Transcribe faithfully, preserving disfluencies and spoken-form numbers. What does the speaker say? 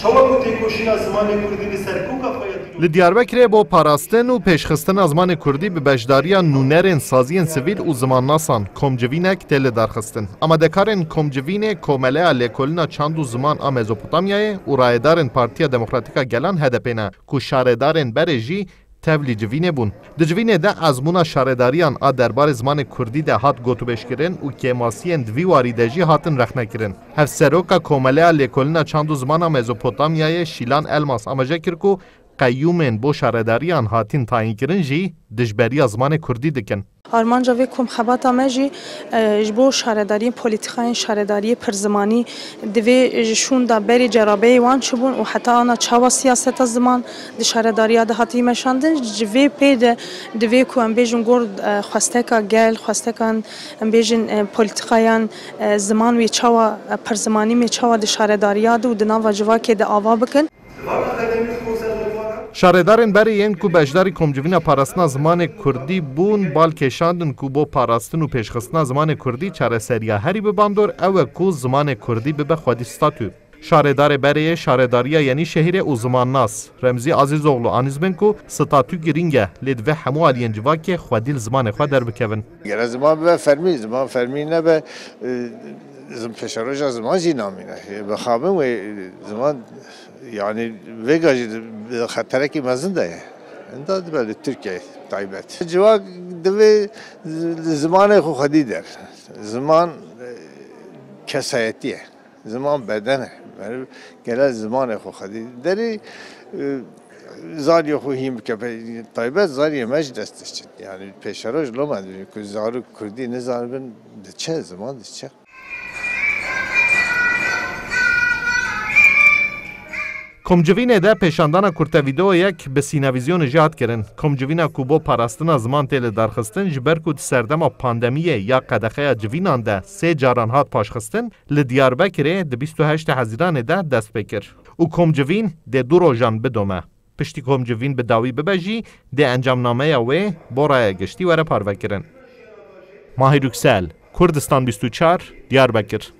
Çawa ku têkoşîna zimanê kurdî li ser koka xwe ya dîrokî. Li Diyarbekirê bo parastin û pêşxistina zimanê kurdî bi beşdariya nûnerên saziyên sivîl û zimannasan komcivînek tê lidarxistin. Amadekarên komcivînê Komeleya Lêkolîna Çand û Ziman a Mezopotamyayê û rayedarên Partiya Demokratîk a Gelan H D P ne, ku şaredarên berê jî tevlî civînê bûn. Di civînê de ezmûna şaredariyan a derbarê zimanê kurdî de hat gotûbêjkirin û kêmasiyên di vî warî de jî hatin rexnekirin. Hevseroka Komeleya Lêkolîna Çand û Zimana Mezopotamyayê Şîlan Elmas amaje kir ku qeyûmên bo şaredariyan hatîn tayînkirin jî dijberiya zimanê kurdî dikin. Armanca vê komxebata me jî, e, ji bo şaredariyên polîtîkayên şaredariyê pirzimanî divê ji şûnda berê cerabeyê wan çibûn û heta ana çawa siyaseta ziman di şaredariya de hatî meşandin, ji vê pê de divê ku em bêjin gor, e, xwesteka gel, xwestekan em bêjin, e, polîtîkayan, e, ziman wê çawa, e, pirzimanî mê çawa di şaredariya de û di nava civakê de ava bikin. Şaredarên berê yên ku beşdarî komcivîna parastina zimanê kurdî bûn, bal kêşandin ku bo parastin û pêşxistina zimanê kurdî çareseriya herî bi bandor ew e ku zimanê kurdî bibe xwedî statû. Şaredarê berê yê Şaredariya Yenîşehîrê û zimannas Remzî Azîzoglu anîzbin ku statû girîng e, lê divê hemû aliyên civakê xwedî li zimanê xwe derbikevin. Gere ziman bibe fermî, ziman fermî nebe, e, zim-, pêşeroja ziman jî namîne. Bixabin wê, e, ziman, yanî vêga jî di, di xeterekî mezin de ye. Enda dibe li Tirkiyeyê taybet. Civak divê zi-, zimanê xwe xwedî der. Ziman, e, kesayetî ye. Ziman beden e. Meriv gere zimanê xwe xwedî derê, e, zariyê xwe hîn bike. Pe-, taybet zariyê me ji dest diçin. Yanî pêşeroj loma dibî ku zarok kurdî nizanibin, diçe, ziman diçe. Komcivînê de pêşandana kurte vîdeoyek bi sînevîzyonê jî hat kirin. Komcivîna ku bo parastina ziman tê lidarxistin, ji ber ku di serdema pandemiyê ya qedexeya civînan de sê caran hat paşxistin, li Diyarbekirê di bîst û heştê Hezîranê de dest pê kir. Û komcivîn dê du rojan bidome. Piştî komcivîn bi dawî bibe jî, dê encamnameya wê bo raya giştî were parvekirin. Mahir Yüksel, Kurdistan bîst û çar, Diyarbekir.